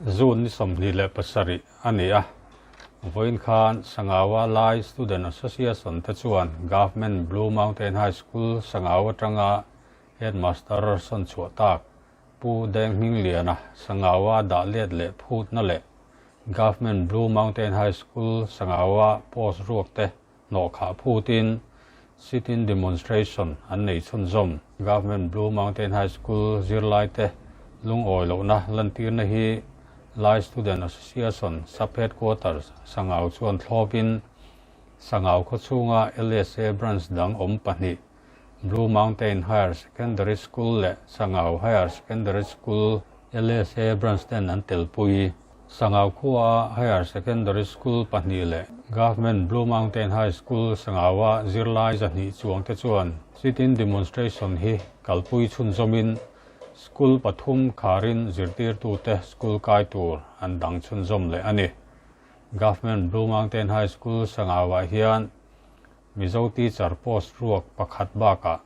June ni 27 a ni a, vawiin khan Sangawa Lai Student Association te chuan Government Blue Mountain High School Sangau atanga Headmaster sawn chhuah tak Pu Deng Hmingliana Sangawa dah let leh phutna leh Government Blue Mountain High School Sangawa post ruak te hnawhkhah phutin sit-in demonstration an nei chhunzawm. Government Blue Mountain High School zirlaite lungawi lohna lantirna hi Lai Student Association Sub-Headquarters Sangau chuan thlawpin Sangau khawchhunga LSA branch dang awm pahnih Blue Mountain Higher Secondary School leh Sangau Higher Secondary School LSA branch ten an telpui. Sangau khua Higher Secondary School pahnih leh Government Blue Mountain High School Sangaua zirlai 200 chuang te chuan sit-in demonstration hi kalpui chhunzawmin school pathum kharin zirtirtute school kai tur an dang chhunzawm leh a ni. Government Blue Mountain High School Sangauah hian Mizo teacher post ruak pakhat bakah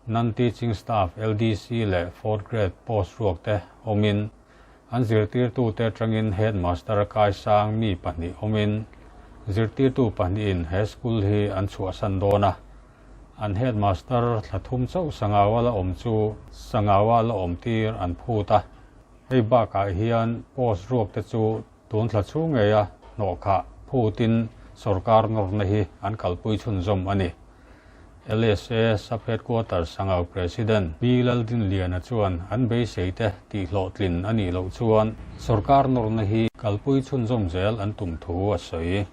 non-teaching staff LDC leh fourth grade post ruak te awmin an zirtirtute atangin headmaster kaisang mi pahnih awmin zirtirtu pahnihin he school hi an chhuahsan dawn a. An headmaster thla thum chauh Sangawa la awm chu Sangawa la awm tir an phut a. Hei bakah hian post ruak te chu tun thla chhung ngeia hnawhkhah phutin sorkar nawrna hi an kalpui chhunzawm a ni. LSA Sub-Headquarters Sangau President Pi Laldinliana chuan an beiseite tihhlawhtlin a nih loh chuan sorkar nawrna hi kalpui chhunzawm zel an tum thu a sawi.